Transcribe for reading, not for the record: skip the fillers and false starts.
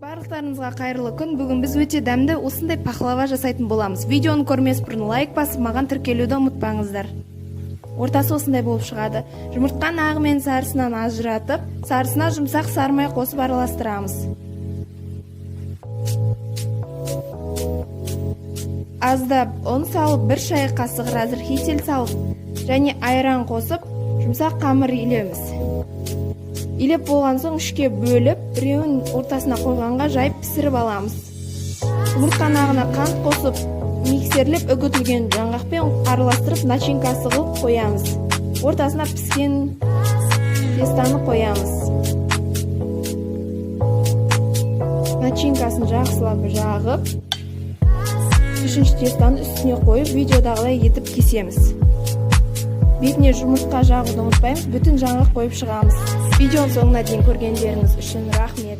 Барлықтарыңызға қайырлы күн! Бүгін біз өте дәмді осындай пахлава жасайтын боламыз. Видеоны көрмес бұрын лайк басып, маған тіркелуді ұмытпаңыздар. Ортасы осындай болып шығады. Жұмыртқаны ағы мен сарысынан ажыратып, сарысына жұмсақ сары май қосып араластырамыз. Аздап ұн салып, 1 шай қасық разрыхитель салып және айран қосып, жұмсақ қамыр илейміз. Илеп болған соң үшке бөліп, біреуін ортасына қойғанға жайып пісіріп аламыз. Жұмыртқаның ағына қант қосып, миксерлеп үгітілген жаңғақпен араластырып, начинкасы қылып қоямыз. Ортасына піскен тестаны қоямыз. Начинкасын жақсылап жағып, үшінші тестаны үстіне қойып, видеодағыдай етіп кесеміз. Бетіне жұмыртқа жағуды ұмытпаймыз, бүтін жаңғақ қойып шығамыз. Видеоның соңына дейін көргендеріңіз үшін рахмет.